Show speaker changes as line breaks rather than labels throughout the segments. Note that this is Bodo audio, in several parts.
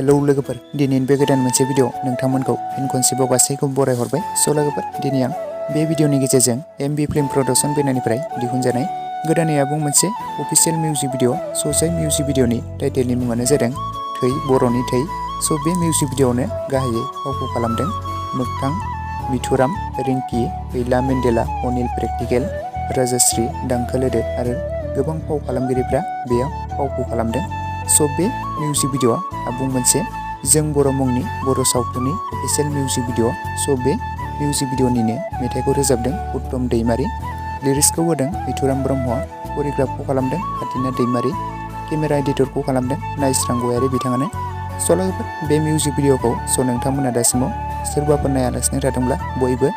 हेलौ लोगोफोर, दिनैनि बे गोदान मोनसे भिडिअ नोंथांमोनखौ फिन खनसेबाव गासैखौबो बराय हरबाय। स' लोगोफोर, दिनै आं बे भिडिअनि गेजेरजों एमबि फिल्म प्रडाक्शन बेनारनिफ्राय दिहुनजानाय गोदानै आबुं मोनसे अफिसियेल मिउजिक भिडिअ। स' जाय मिउजिक भिडिअनि टाइटेलनि मुङानो जादों थै बर'नि थै। स' बे मिउजिक भिडिअआवनो गाहायै फाव खालामदों मोगथां, मिथुराम, रिंकि, फैला मेन्डेला, अनिल प्रेक्टिकेल, राजश्री, दांखोलोदो आरो गोबां फाव खालामगिरिफ्रा बेयाव फावखौ खालामदों। स' बे मिउजिक भिडिअआ आबुं मोनसे जों बर' मुंनि बर' सावथुननि अफिसियेल मिउजिक भिडिअ। स' बे मिउजिक भिडिअनिनो मेथाइखौ रोजाबदों उत्तम दैमारि, लिरिक्सखौ होदों मिथुराम ब्रह्म, करिय'ग्राफखौ खालामदों फाथिना दैमारि, केमेरा एडिटरखौ खालामदों नाइस्रां गयारि बिथाङानो। स' लोगोफोर, बे मिउजिक भिडिअखौ नोंथांमोना दासिमाव सोरबाफोर नायालासिनो थादोंब्ला बयबो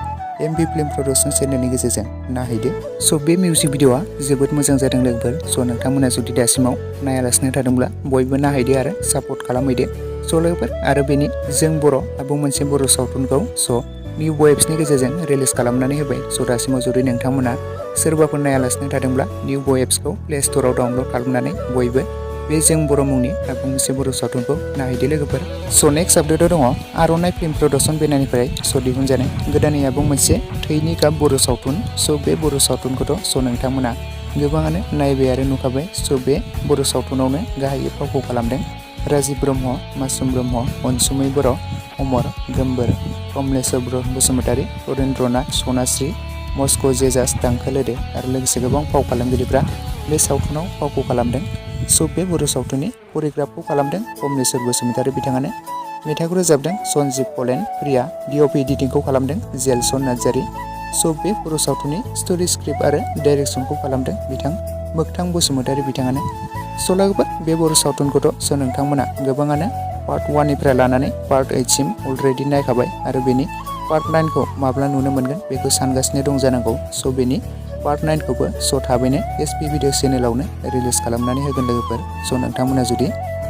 एमबि फिल्म प्रडाक्शन चेनेलनि गेजेरजों नायहैदो। स' बे मिउजिक भिडिअआ जोबोद मोजां जादों लोगोफोर। स' नोंथांमोना जुदि दासिमाव नायालासिनो थादोंब्ला बयबो नायहैदो आरो सापर्ट खालामहैदो। स' लोगोफोर, आरो बेनि जों बर' आबुं मोनसे बर' सावथुनखौ निउ बयेब्सनि गेजेरजों रिलिज खालामनानै होबाय। स' दासिमाव जुदि नोंथांमोना सोरबाफोर नायालासिनो थादोंब्ला निउ बयेब्सखौ प्ले स्ट'राव डाउनलड खालामनानै बयबो बे जों बर' मुंनि आबुं मोनसे बर' सावथुनखौ नायहैदो लोगोफोर। स' नेक्स्ट आपडेटआव दङ आर'नाइ फिल्म प्रडाक्शन बेनारनिफ्राय दिहुनजानाय गोदानै आबुं मोनसे थैनि गाब बर' सावथुन। स' बे बर' सावथुनखौथ' नोंथांमोना गोबाङानो नायबाय आरो नुखाबाय। स' बे बर' सावथुनावनो गाहायै फावखौ खालामदों राजिब ब्रह्म, मासुम ब्रह्म, अनसुमै बर', अमर गोम्बोर, कमलेश्वर बसुमतारी, रबीन्द्रनाथ, सनाश्री, मस्क' जेजास, दांखोलोदो आरो लोगोसे गोबां फाव खालामगिरिफ्रा बे सावथुनाव फावखौ खालामदों। स' बे बर' सावथुननि करिय'ग्राफखौ खालामदों कमलेश्वर बसुमतारी बिथाङानो। मेथाइखौ रोजाबदों सन्जिब कलेन, प्रिया, डिअपि एडिटिंखौ खालामदों जेलसन नार्जारी। स' बे बर' सावथुननि स्ट'रि स्क्रिप्ट आरो डाइरेक्सनखौ खालामदों बिथां मोगथां बसुमतारी बिथाङानो। स' लोगोफोर, बे बर' सावथुनखौथ' नोंथांमोना गोबाङानो पार्ट 1निफ्राय लानानै पार्ट 8सिम अलरेडि नायखाबाय आरो बेनि पार्ट 9खौ माब्ला नुनो मोनगोन बेखौ सानगासिनो दं जानांगौ। स' बेनि पार्ट 9खौबो थाबैनो एसपि भिडिअ चेनेलावनो रिलिज खालामनानै होगोन लोगोफोर। स' नोंथांमोना जुदि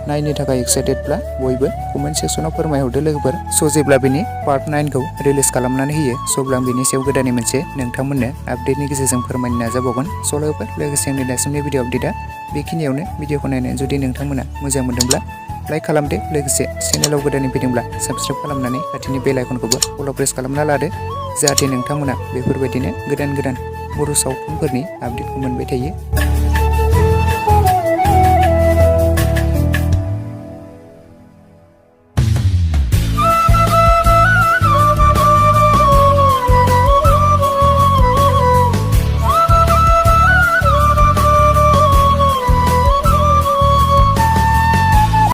नायनो थाखाय एक्साइटेडब्ला बयबो कमेन्ट सेक्सनाव फोरमायहरदो लोगोफोर। स' जेब्ला बेनि पार्ट 9खौ रिलिज खालामनानै होयो अब्ला आं बेनि सायाव गोदानै मोनसे नोंथांमोननो आपडेटनि गेजेरजों फोरमायनो नाजाबावगोन। स' लोगोफोर, लोगोसे आंनि दासिमनि भिडिअ आपडेटआ बेखिनियावनो। भिडिअखौ नायनानै जुदि नोंथांमोना मोजां मोनदोंब्ला लाइक खालामदो, लोगोसे चेनेलाव गोदानै फैदोंब्ला साबस्क्राइब खालामनानै खाथिनि बेल आइकनखौबो अल प्रेस खालामना लादो, जाहाथे नोंथांमोना बेफोरबायदिनो गोदान बर' सावथुनफोरनि आपडेटखौ मोनबाय थायो।